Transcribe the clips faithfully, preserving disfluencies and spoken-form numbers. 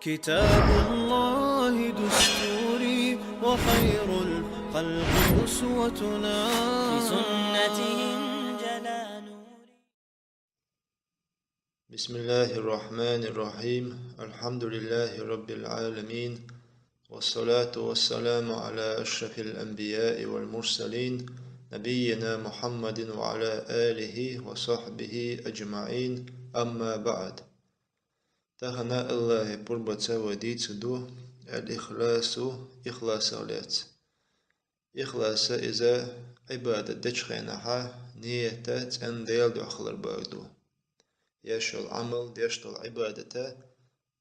كتاب الله دستوري وخير الخلق أسوتنا. بسنته انجلى نوري. بسم الله الرحمن الرحيم. الحمد لله رب العالمين. والصلاة والسلام على أشرف الأنبياء والمرسلين، نبينا محمد وعلى آله وصحبه أجمعين. أما بعد. Тахан Аллахьа пурбаца вай дийцаргда ал-ихласу, ихласах лаьцна. Ихлас иза Ӏибадат дечу хенахьа нийят цӀена Делан дуьхьа хилар бахьана ду. Еш йолу Ӏамал, деш долу Ӏибадат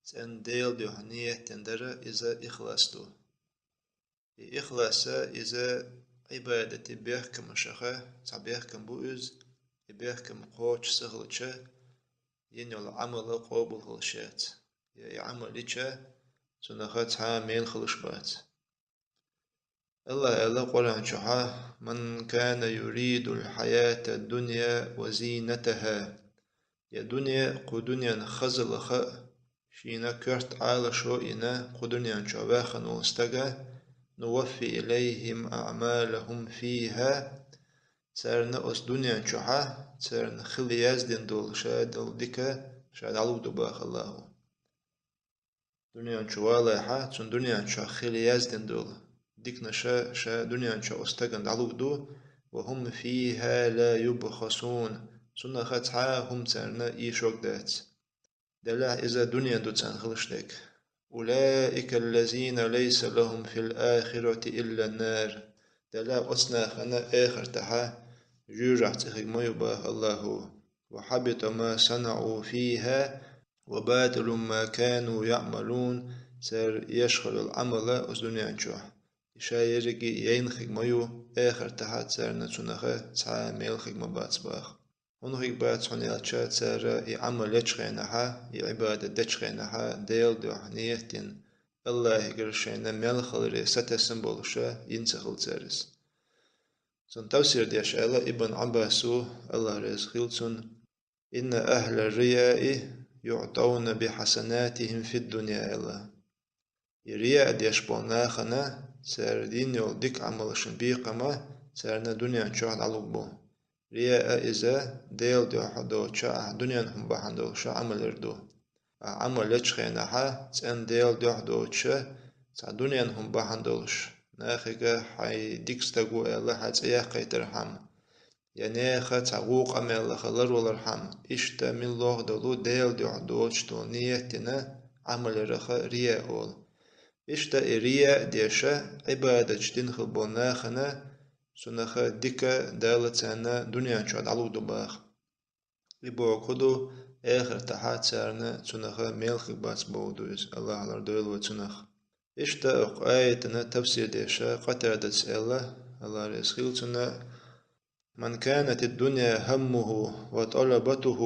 цӀена Делан дуьхьа нийят дина дар, иза ихлас ду. И ихлас иза Ӏибадатан бехкамашха цхьа бехкам бу иза, и бехкам кхочуш ца хилча, йина йолу Ӏамал къобал хуьлуш яц, я и Ӏамал йича, цунах цхьа а мел хуьлуш бац. Аллахьа аьлла Къуръан чохь: «من كان يريد الحياة الدنيا وزينتها». Я дуьне, кху дуьненан хазаллах а, шена коьрта Ӏалашо а йина, кху дуьнен чохь ваьхна волу стага, «نوف إليهم أعمالهم فيها», царна оцу дуьнен чохь, царна хила яздина долу ша долу дика ша дӀалур ду боху Аллахьа. Дуьнен чу валахьа, цунна дуьнен чохь хила яздина долу диканаш ша дуьнен чохь оцу стагана дӀалур ду, «وهم فيها لا يبخسون», цунах цхьа а хӀума царна ийшург дац. Делахь иза дуьне ду царна хилуш дерг. «أولئك الذين ليس لهم في الآخرة إلا النار». Делахь оцу нахана эхартахьа жоьжахати цӀе хир ма ю боху Аллахьа. «وحبط ما صنعوا فيها وباطل ما كانوا يعملون». Цара еш хилла йолу Ӏамал оцу дуьнен чохь, и ша ерриге а яйна хир ма ю, эхартахьа царна цунах цхьа а мел хир ма бац боху. ХӀунда хир бац, хӀунда аьлча цара и Ӏамал ечу хенахьа, и Ӏибадат дечу хенахьа Делан дуьхьа нийят дина, Аллахьигара шайна мел хиларе сатесна болуш йина ца хилла цара иза. Цунна тафсир деш аьлла Ибн Ӏаббаса, Аллахь реза хила цунна: «إن أهل الرياء يعطون بحسناتهم في الدنيا», аьлла. И рияъ деш болу нахана цара дина йолу дика Ӏамалшна бекхам царна дуьнен чохь дӀалур бу. Рияъ иза Делан дуьхьа доцуш ахь дуьненан хӀума бахьана долуш Ӏамал яр ду. Ахь Ӏамал ечу хенахьа цӀена Делан дуьхьа доцуш, цхьа дуьненан хӀума бахьана долуш, нахе хьайн дика стаг ву аьлла хьайн цӀе яккхийтархьама, я нехан цхьа вукху къамелах ларвалархьама, иштта милла а долу Делан дуьхьа доцуш долу нийят дина Ӏамал ярах рияъ олу. Иштта и рияъ деш, Ӏибадаташ дина хилла болу нахана цунах дика Дала царна дуьнен чохь дӀалур ду боху. И бохург хӀун ду, эхартахьа царна цунах мел хир бац бохург ду иза, Аллахь лардойла вай цунах. Иштта оцу аятана тафсир деш Къатадас аьлла, Аллахь реза хила цунна: «من كانت الدنيا همه وطلبته»,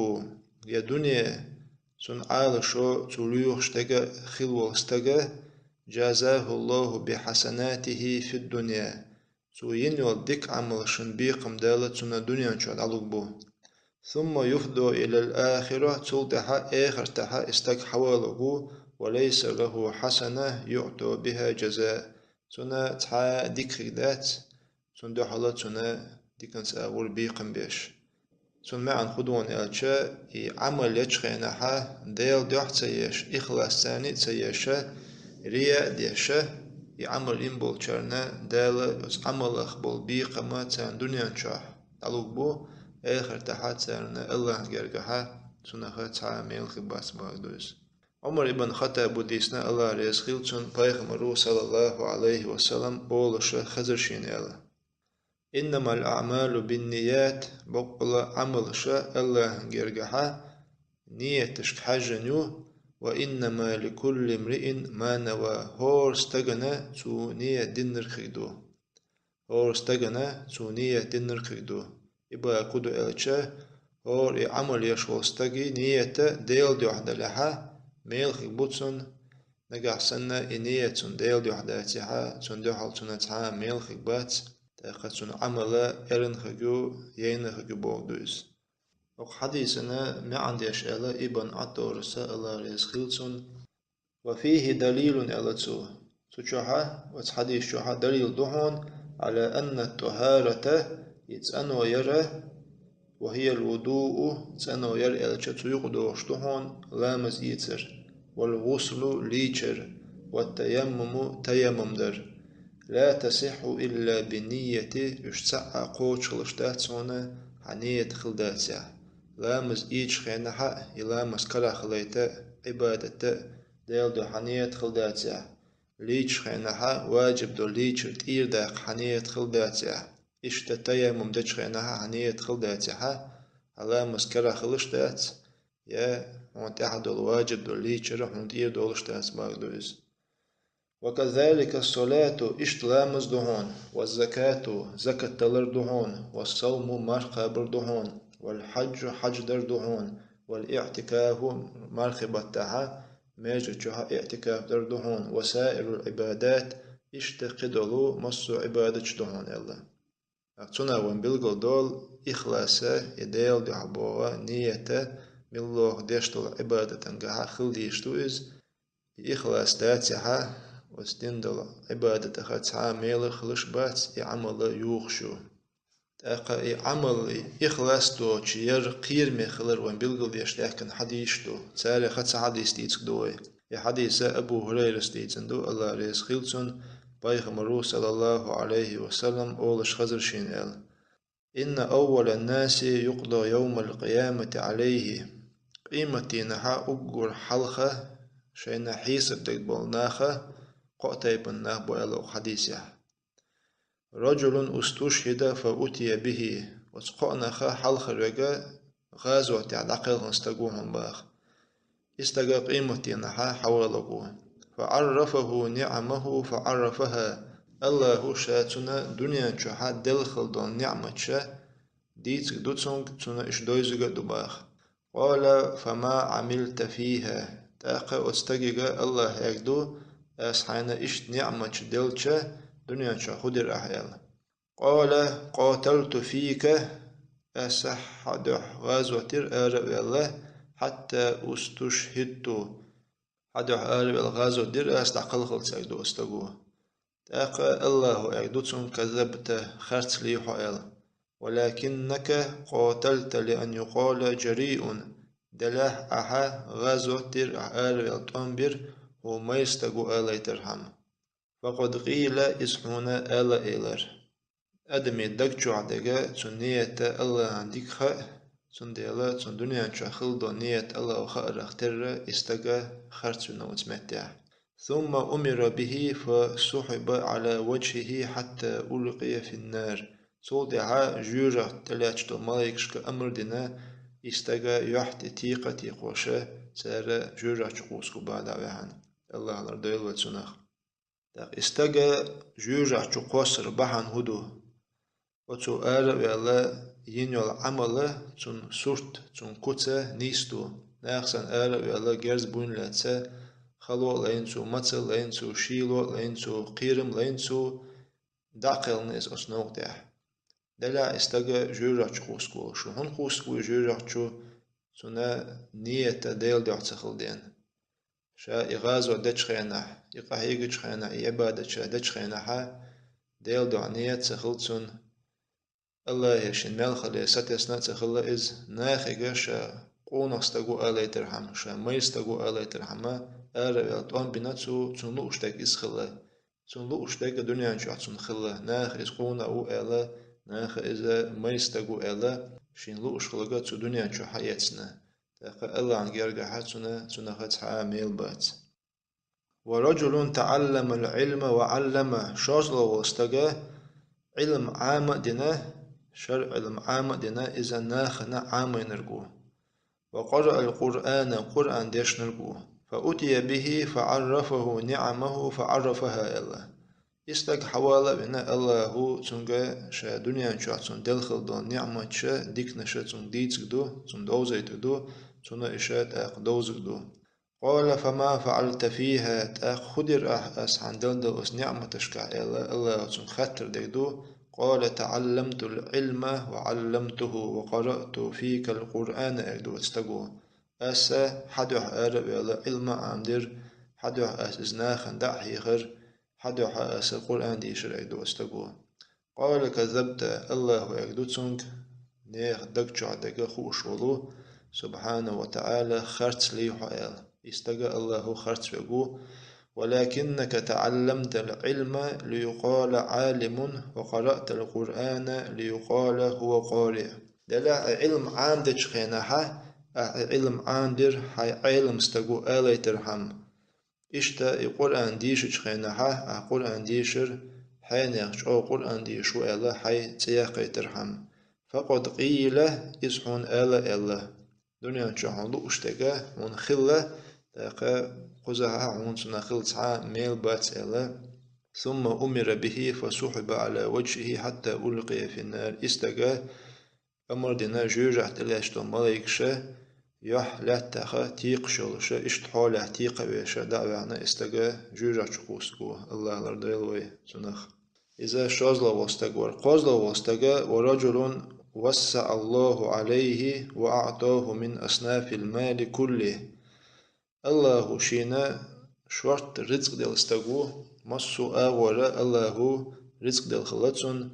я дуьне, цуьнан Ӏалашо, цо лоьхуш дерг хилла волу стаг, «جازاه الله بحسناته في الدنيا», цо йина йолу дика Ӏамалшна бекхам Дала цунна дуьнен чохь дӀалур бу. «ثم يفضى إلى الآخرة», цул тӀаьхьа эхартахьа и стаг хьавалур ву, «وليس له حسنة يعطى بها جزاء», цунна цхьа а дика хир дац, цунна дуьхьал цунна диканца агӀор бекхам беш. Цунна маьӀна хӀун ду аьлча, и Ӏамал ечу хенахьа Делан дуьхьа ца еш, ихлас царна а ца еш, рияъ а деш, и Ӏамал йина болчарна Дала оцу Ӏамалах болу бекхам царна дуьнен чохь дӀалур бу, эхартахьа царна Аллахьан гергахьа цунах цхьа а мел хир бац бохург ду иза. Ӏумар ибн Хаттаба дийцина, Аллахь реза хила цунна, пайхамаро, саллаллаху Ӏалайхи ва саллам, олуш хезира шена аьлла: «إنما الأعمال بالنيات», баккъала Ӏамалш Аллахьан гергахьа нийяташка хьаьжжина ю, «وإنما لكل امرئ ما نوى», хӀора стагана цо нийят диннарг хир ду. ХӀора стагана цо нийят диннарг хир ду. И бохург хӀун ду аьлча, хӀора и Ӏамал еш волу стага нийят Делан дуьхьа далехьа, мел хир бу цунна, нагахь санна и нийят цуьнан Делан дуьхьа дацахьа, цуьнан дуьхьал цунна цхьа а мел хир бац, тӀаккха цуьнан Ӏамал эрна хир ю, яйна хир ю бохург ду иза. Оцу хьадисана маьӀна деш аьлла Ибн Ӏаттораса, Аллахь реза хила цунна: وفيه دليل, аьлла цо. Цу чухьа, оцу хьадис чухьа далил ду хьуна, على أن الطهارة, и цӀано яра, وهي الوضوء, цӀано яра аьлча, цу юкъа догӀуш ду хьуна ламаз эцар, والغسل, лийчар, والتيمم, таяммум дар. لا تصح إلا بالنية, уьш цхьаъ а кхочуш хилаш дац хьуна хьан ният хилла дацахь. Ламаз эцачу хенахьа а, и ламаз карахь хилийта а, Ӏибадат а, Делан дуьхьа хьан ният хилла дацахь. Лийчу хенахьа, важиб долу лийчар тӀера даккха хьан ният хилла дацахь. Иштта таяммум дечу хенахьа хьан ният хилла дацахьа, хьан ламаз карахь хилаш дац, я хьуна тӀехь долу важиб долу лийчар хьуна тӀера долуш дац бохург ду иза. وكذلك الصلاة, иштта ламаз ду хьуна, والزكاة, закат далар ду хьуна, والصوم, марха кхабар ду хьуна, والحج, хьаж дар ду хьуна, والاعتكاف, мархи баттахьа, межа чухьа иӀтикаф дар ду хьуна, وسائر العبادات, иштта кхидолу массо а Ӏибадаташ ду хьуна аьлла. Цунах вайн билгал долу ихлас, и Делан дуьхьа боху ният, муьлхха деш долу Ӏибадатангахьа хила дезаш ду иза. И ихлас дацахьа, оцу дина долу Ӏибадатах цхьа а мела хилаш бац и Ӏамал юхуш ю. ТӀаккха и Ӏамал, и ихлас доцуш яр кхераме хилар вайн билгал деш даьхкина хьадисаш ду. Царех цхьа хьадис дийциг ду вай. И хьадис Абу Хурайрас дийцина ду, АллахӀ реза хила цунна, Пайхамаро, саллаллаху Ӏалайхи ва саллам, олуш хезар шена аьлла: إن أول الناس يقضى يوم القيامة عليه. Къематдийнахьа уггар хьалха шайна хьесап дерг болу наха кхо а тайпана нах бу аьлла оцу хьадисехь. رجل استشهد فأتي به. Оцу кхоъ наха хьалхара верг гӀазотехь дӀакхелхина стаг ву хьуна баха. И стаг къематдийнахьа хьаваллаг ву. فعرفه نعمه فعرفها. АллахӀа ша цунна дуьнен чохьа делла хила долу ниӀматаш дийциг ду цунга, цунна уьш девзиг а ду баха. قال: فما عملت فيها؟ ТӀаккха оцу стагига АллахӀа аьлларг ду: «Ас хьайна иштта ниӀматаш делча, дуьнен чохь хӀун дира ахь?» — аьлла. قال: قاتلت فيك. Ас хьан дуьхьа гӀазот дира ара а ваьлла, حتى استشهدت. Хьан дуьхьа ара а ваьлла гӀазот дира ас, дӀакхалхалц аьлларг ду оцу стаго. ТӀаккха АллахӀа аьлларг ду цунга: كذبت, харц лийр хьо аьлла. ولكنك قاتلت لأن يقال جريء. Делахь ахьа гӀазот дира, ахьа ара а ваьлла тӀом бира, хӀу майра стаг ву алийтархьама. فقد قيل, иза хьуна ала элира. Адамийн даг чохь дерг цуьнан ният АллахӀан дика хаьа, цундела цуьнан дуьнен чохь хила долу ният АллахӀа хаарх терра, и стаг харц вина оцу меттехь. ثم أمر به فسحب على وجهه حتى ألقي في النار. Цул тӀаьхьа жоьжахати тӀелаьцна долу малайкашка амар дина, и стаг юьхь тӀе текха а текхош, цара жоьжахати чу кхуссу бахьана дӀаваьхьна. АллахӀ лардойла вай цунах. ТӀаккха и стаг жоьжахати чу кхоссар бахьана хӀун ду? Оцо ара а ваьлла йина йолу Ӏамал, цуьнан сурт, цуьнан куц нийса ду. Наха санна ара а ваьлла, герз буйна лаьцна, хало а лайна цо, мацалла а лайна цо, шело а лайна цо, кхерам а лайна цо, дӀа а кхелхина иза оцу новкъа тӀехь. Делахь и стаг жоьжахати чу кхуссуш ву. Шу хӀунда кхуссуш ву и жоьжахати чу? Цуьнан ният Делан дуьхьа ца хила деана. Ша и гӀазот дечу хенахь, и къахьегачу хенахь, и Ӏибадат ша дечу хенахьа, Делан дуьхьа ният ца хила цуьнан. АллахӀе шен мел хиларе сатесна а ца хилла иза, нахе ша къонах стаг ву алийтархьама, ша майра стаг ву алийтархьама, ара а ваьлла тӀом бина цо, цунна лууш дерг иза хилла. Цунна лууш дерг дуьнен чохь цунна хилла, наха иза къонах ву аьлла, наха иза майра стаг ву аьлла, шена лууш хилларг цо дуьнен чохь хьаэцна. ТӀаккха АллахӀан гергахьа цуьнан, цунах цхьа а мел бац. ورجل تعلم العلم وعلمه. ШозлагӀа волу стаг Ӏилма Ӏама а дина, шарӀан Ӏилма Ӏама а дина, иза нахана Ӏамийнарг ву. وقرأ القرآن, Къуръан дешнарг ву. فأتي به فعرفه نعمه فعرفها аьлла. И стаг хьавала а вина, АллахӀа цуьнга ша дуьнен чохь цунна делла хила долу ниӀматаш, диканаш цуьнга дийциг ду, цунна довзуьйтур ду, цунна уьш тӀаккха довзуьйтур ду. قال: فما فعلت فيها؟ ТӀаккха хӀун дира ахь ас хьайна делла долу оцу ниӀматашкахь аьлла, АллахӀа цуьнга хаттар дерг ду. قال: تعلمت العلم وعلمته وقرأت فيك القرآن аьлла ду оцу стаго. Ас хьан дуьхьа ара а ваьлла, Ӏилма а Ӏамдира, хьа дуьхьа ас иза нахана дӀа а хьехар, хьа дуьхьа ас Къуръан дийшар, аьгӀ ду оцу стаго. «Къала казабта», Аллахо аьгӀ ду цунга, нехан даг чохь дерг хууш волу, субхьанаху ва таӀала, харц лий хьо аьлла. И стага Аллахо харц вег ву: «Валакиннака таӀалламтал Ӏилма лиюкъала Ӏалимун ва къараътал Къуръана лиюкъала хӀува къариъ». Делахь и Ӏилма Ӏамадечу хенахьа, ахь и Ӏилма Ӏамадира хьайн Ӏелам стаг ву алайтархьама. Иштта и Къуръан дийшачу хенахьа, ахь Къуръан дийшар, хьенех чӀогӀа Къуръан дийш ву аьлла, хьайн цӀе яккхийтархьама. «Факъад къийла», иза хьуна ала аьлла. Дуьнен чохь хьуна лууш дерг хьуна хилла, тӀаккха кхузахь хьуна цунах хилла цхьа а мел бац аьлла. «Сумма умира бихи фасухьиба Ӏала ваджхихи хьатта улкъия финнар». И стага амар дина, жоьжахь тӀелаьцна долу малайкаша, юьхь лаьттахь текхаш йолуша, иштта хьолехь текха а веша, дӀа а ваьхьна, и стага жоьжахь чу кхуссу, Аллах лардойла вай цунах. Иза шозлагӀа волу стаг вара. КхозлагӀа волу стага: «Ва раджулун вассаӀа Аллаху Ӏалайхи ва аӀтаху мин аснафил мали куллихи». Аллахо шена шортта рицкъ делла стаг ву, массо а агӀора Аллахо рицкъ делла хилла цунна.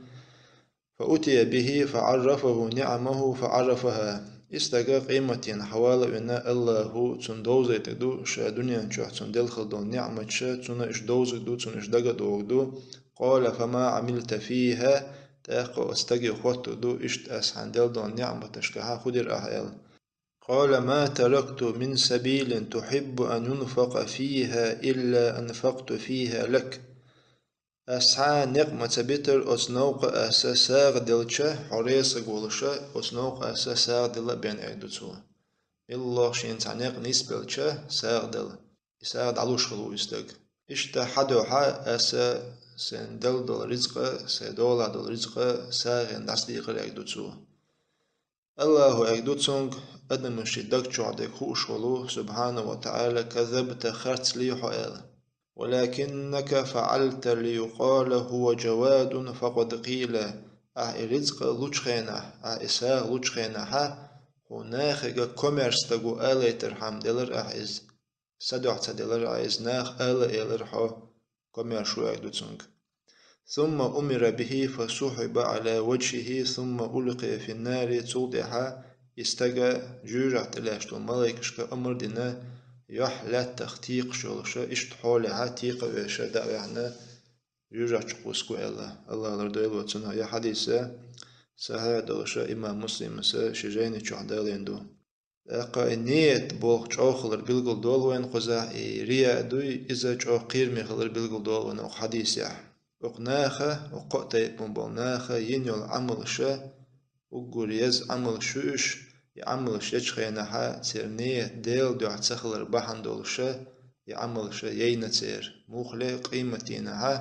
«Фа утия бихи фа Ӏаррафаху ниӀамаху фа Ӏаррафаха». И стаг къематдийнахь хьавала а вина, Аллахо цунна довзуьйтур ду ша дуьнен чохь цунна делла хилла долу ниӀматаш, цунна уьш довзуьйтур ду, цунна уьш дага а догӀур ду. «Къала фама Ӏамилта фиха», тӀаккха оцу стаге хоттур ду: «Иштта ас хьайна делла долу ниӀматашкахь хӀун дира ахь?» – аьлла. «Къала ма таракту мин сабилин тухьиббу ан юнфакъа фиха илла анфакту фиха лак». Ас цхьа а некъ ма ца битара оцу новкъа аса сагӀа делча, хьо реза волуша, оцу новкъа аса сагӀа дала а бен, аьлла ду цо. Милла лоху шена цхьа некъ нисбелча, сагӀа дала. И сагӀа дӀалуш хилла ву и стаг. Иштта хьан дуьхьа аса сайн делла долу рицкъа, сайн долахь долу рицкъа сагӀина дӀасадекхар, аьлла ду цо. Аллахо аьлла ду цунга, адамаши даг чохь дерг хууш волу, субхьанаху ва таӀала, казабта, харц лий хьо аьлла. «Валакиннака фаӀалта лиюкъала хӀува джавадун факъад къийла». Ахь и рицкъа лучу хенахь, ахь и сагӀа лучу хенахьа, хьо нахага комаьрша стаг ву алайтархьама делара ахь иза. Са дуьхьа ца делара ахь иза, наха ала а элара хьо, комаьрша ву, аьлла ду цунга. «Сумма умира бихи фасухьиба Ӏала ваджхихи сумма улкъия финнари», цул тӀаьхьа и стага жоьжахь тӀелаьцна долу малайкашка амар дина, юьхь лаьттах текхаш йолуша, иштта хьолехьа текха а веша, дӀа а ваьхьна, жоьжахь чу кхуссу аьлла, Аллах лардойла вай цунах. Я хьадиса сахьихь долуша, имам Муслимаса ши жайни чохь далийна ду. ТӀаккха и ният болх чӀогӀа хилар билгал долу вайна кхузахь, и рияъ дуй, иза чӀогӀа кхераме хилар билгал долу вайна окху хьадисехь. Окху наха, окху кхо а тайпана болу наха йина йолу Ӏамалша, уггар еза Ӏамалш ю уьш, и Ӏамалш ечу хенахьа церан ният Делан дуьхьа ца хилар бахьана долуша, и Ӏамалша яйна церан. Муххале къематдийнахьа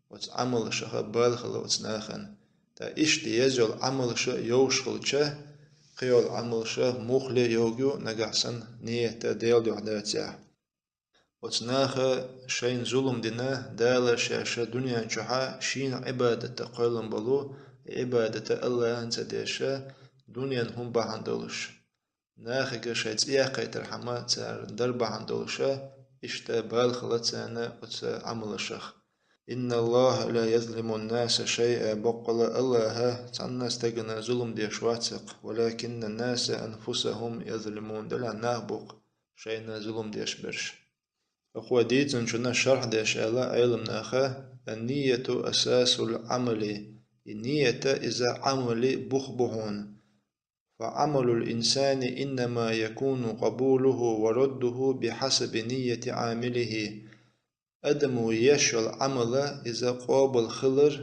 оцу Ӏамалшаха бала хилла оцу нахана. Ткъа иштта еза йолу Ӏамалша йовш хилча, кхин йолу Ӏамалша муххале йогӀу нагахь санна ният Делан дуьхьа дацахь. Оцу наха шайна зулам дина, Дала шаьш дуьнен чохьа шийна Ӏибадатах кхоьллина болу, и Ӏибадата Аллахьана ца деша, дуьненан хӀума бахьана долуш. Нахага шайн цӀе яккхийтархьама царна дар бахьана долуша, иштта бала хилла царна оцу Ӏамалшах. «Инналлаха ла язлимун-наса шайъа», баккъала Аллаха цхьанна стагана зулам деш вац-кх, «валакиннан-наса анфусахум язлимун», делахь нах бу-кх шайна зулам деш берш. Оцу дийцинчунна шархь деш аьлла Ӏеламнаха: «Ан-нияту асасул Ӏамали», и ният иза Ӏамали бух бу хьуна. «Фа Ӏамалул инсани иннама якуну къабулуху ва раддуху бихьасаби нияти Ӏамилихи». Адамо еш йолу Ӏамала иза къобал хилар,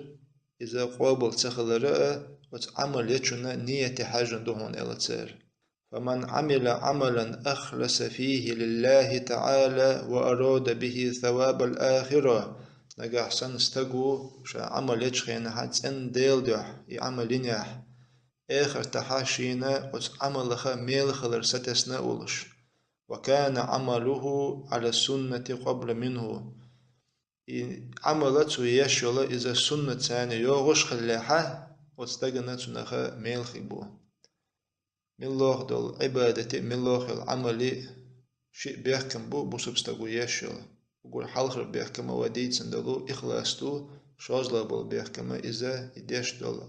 иза къобал ца хилара а, оцу Ӏамал ечунна нияте хьаьжжина ду хьуна аьлла цара. «Фаман Ӏамила Ӏамалан ахласа фихи лиллахи таӀала ва арада бихи савабал ахира». Нагахь санна стаг ву, ша Ӏамал ечу хенахьа цӀена Делан дуьхьа и Ӏамал йинехь, эхартахьа шена оцу Ӏамалаха мел хилар сатесна а волуш. «Ва кана Ӏамалуху Ӏала суннати къабла минху». И Ӏамала цо еш йола иза суннатца йогӀуш хиллехьа, оцу стагана цунаха мел хи бу. Милох долу Ӏибадати, милох йолу Ӏамали шиъ бехкам бу бусург стаго еш йолу. Уггар хьалхара бехкам вай дийцина долу ихлас ду, шозлагӀа болу бехкам иза, и деш долу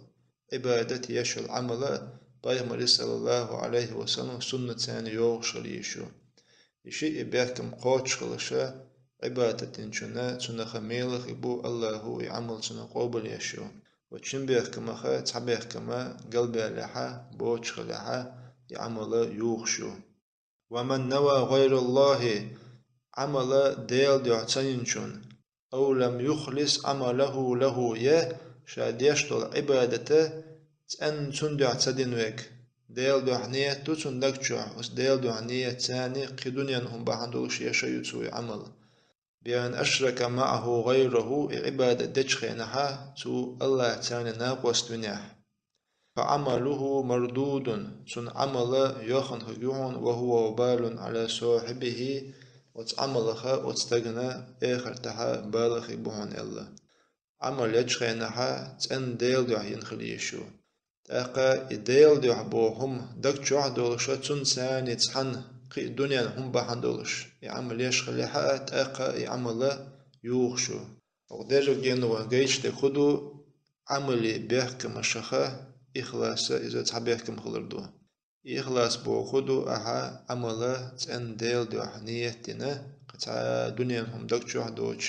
Ӏибадат, еш йолу Ӏамал а Пайхамара, саллаллаху Ӏалайхи ва саллам, суннатца йогӀуш хила йиш ю. И шиъ бехкам кхочушхиларх, Ӏибадат динчунна, цунах мела хир бу, Аллахьа и Ӏамал цунах къобалъеш ю. Ва шин бехкамах цхьа бехкам галбаьллехь, боцуш хилахь, и Ӏамал йогӀуш ю. «Ва ман нава гӀайраллахьи», Ӏамал Делан дуьхьа ца йинчун, «ав лам юхлис Ӏамалаху лаху», я ша деш долу Ӏибадат цӀенна цунна дуьхьа ца дина верг, Делан дуьхьа ният ду цунна даг чохь, оцу Делан дуьхьа ниятца кхин дуьненан хӀума бахьана долуш еш ю цо и Ӏамал. «Би ан ашрака маӀаху гӀайраху», и Ӏибадат дечу хенахь, цо Аллахьца накъост винехь. «Фа Ӏамалуху мардудун», цуьнан Ӏамал йохна хир ю хьуна, «ва хӀува вабалун Ӏала сахьибихи», оцу Ӏамалах оцу стагана эхартахь бала хир бу хьуна аьлла. Ӏамал ечу хенахь цӀенна Делан дуьхьа йина хила йиш ю. ТӀаккха и Делан дуьхьа боху хӀума даг чохь а долуш, цунна царна цхьаьна кхин дуьненан хӀума бахьана долуш и Ӏамал еш хилахь а, тӀаккха и Ӏамал йогӀуш ю. Оха дерриг гена вайна гайта дерг хӀун ду, Ӏамалан бехкамашха ихлас а иза цхьа бехкам хилар ду. Ихлас боху хӀун ду, ахьа Ӏамал цӀенна Делан дуьхьа ният дина, кхин цхьа дуьненан хӀума даг чохь а доцуш,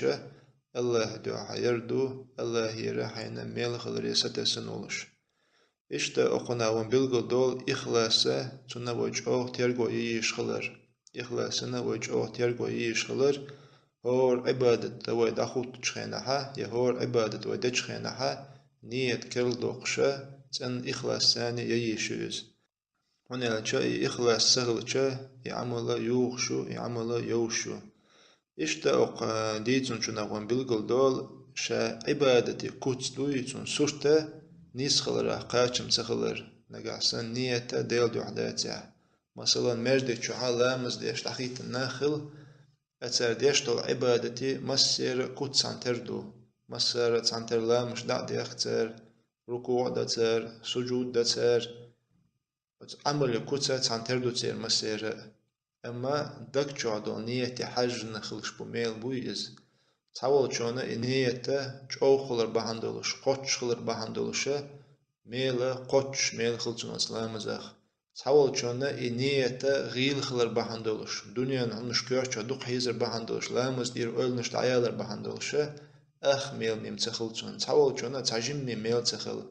Аллахьан дуьхьа яр ду, Аллахьера хьайна мел хиларе сатесна волуш. Иштта окхунах вайна билгал долу ихлас а, цунна вай чӀогӀа терго йийш хилар. Ихласана вай чӀогӀа терго йийш хилар, хӀора Ӏибадат вай дӀахӀуттучу хенахь, я хӀора Ӏибадат вай дечу хенахь, ният керла доккхуш, цӀенна ихласца яйиш ю иза. ХӀунда аьлча и ихлас ца хилча, и Ӏамал йогӀуш ю, и Ӏамал йовш ю. Иштта окху дийцинчунах вайна билгал долу, ша Ӏибадате куц дуй, цуьнан сурт а нийса хиларах кхачам ца хилар, нагахь санна ният а Делан дуьхьа дацахь. Масала, маьждиг чохь ламаз деш дӀахӀиттина нах хила, ткъа цара деш долу Ӏибадате массеран а куц цхьаьна тера ду. Массара а цхьаьна тера ламазаш дӀа а дехка цара, рукуӀ а дан цара, сужуд а дан цара. Оцу Ӏамалан куц а цхьаьна тера ду церан массеран а. Амма даг чохь долу ният хьаьжжина хилча бу мел буй иза. Цхьаволчунна и ният чӀогӀа хилар бахьана долуш, кхоччуш хилар бахьана долуш, мел кхоччуш мел хила цунна оцу ламазах. Цхьаволчунна и ният гӀийла хилар бахьана долуш, дуьненан хӀуманаш коьртачохь дукха хьийзар бахьана долуш, ламаз тӀера ойланаш дӀаялар бахьана долуш, ах мел мима ца хила цунна. Цхьаволчунна цхьа жимма мел ца хила.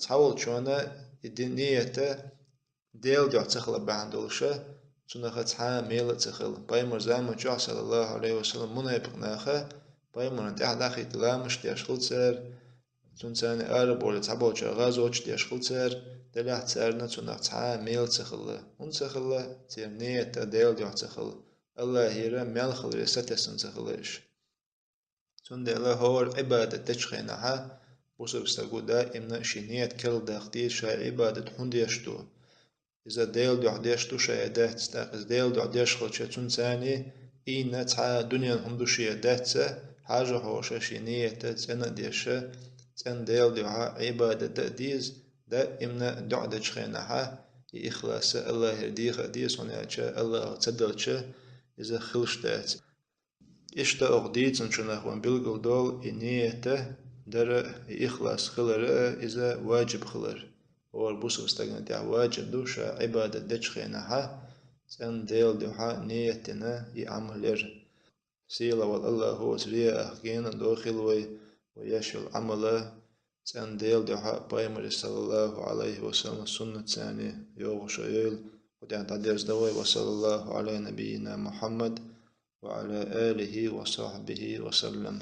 Цхьаволчунна и ди-, ният Делан дуьхьа ца хилар бахьана долуш, цунах цхьа а мел а ца хила. Пайхамаран заман чохь, саллаллаху Ӏалайхи ва саллам, мунепикъ наха Пайхамарна тӀаьхьа дӀахӀитта ламазаш деш хила цара, цунна царна арабовлий цхьаболчара гӀазоташ деш хила цара, делахь царна цунах цхьа а мел ца хилла. ХӀунда ца хилла? Церан ният Делан дуьхьа ца хилла. Аллахьера мел хиларе сатесна ца хилла уьш. Цундела хӀора Ӏибадат дечу хенахь бусалба стага даимна шен ният керла даккха деза, ша Ӏибадат хӀунда деш ду. Иза Делан дуьхьа деш ду ша я дац, тӀаккха иза Делан дуьхьа деш хилча, цунна царна ийна цхьа а дуьненан хӀума ду шен я дац, хьажа хьоша шен ният цӀена а деш, цӀена Делан дуьхьа Ӏибадат дан а деза, даимна доӀа дечу хенахь и ихлас а Аллахьера деха а деза, хӀунда аьлча Аллахьа ца делча, иза хилаш дац. Иштта окху дийцинчунах вайна билгал долу и ният дар а, и ихлас хилар а, иза ваджиб хилар. ХӀора бусалба стагана тӀехь ваджиб ду, ша Ӏибадат дечу хенахь цӀена Делан дуьхьа ният дина и Ӏамал яр. Сийлахь волу Аллахьа оцу рияах гена а дохийла вай, вай еш йолу Ӏамал а цӀена Делан дуьхьа Пайхамаран, саллаллаху Ӏалайхи ва саллам, суннатца йогӀуш а йойла. Кху тӀехь дӀадерзадо вай. Ва саллаллаху Ӏала набиййина Мухьаммад ва Ӏала алихи ва сахьбихи ва саллам.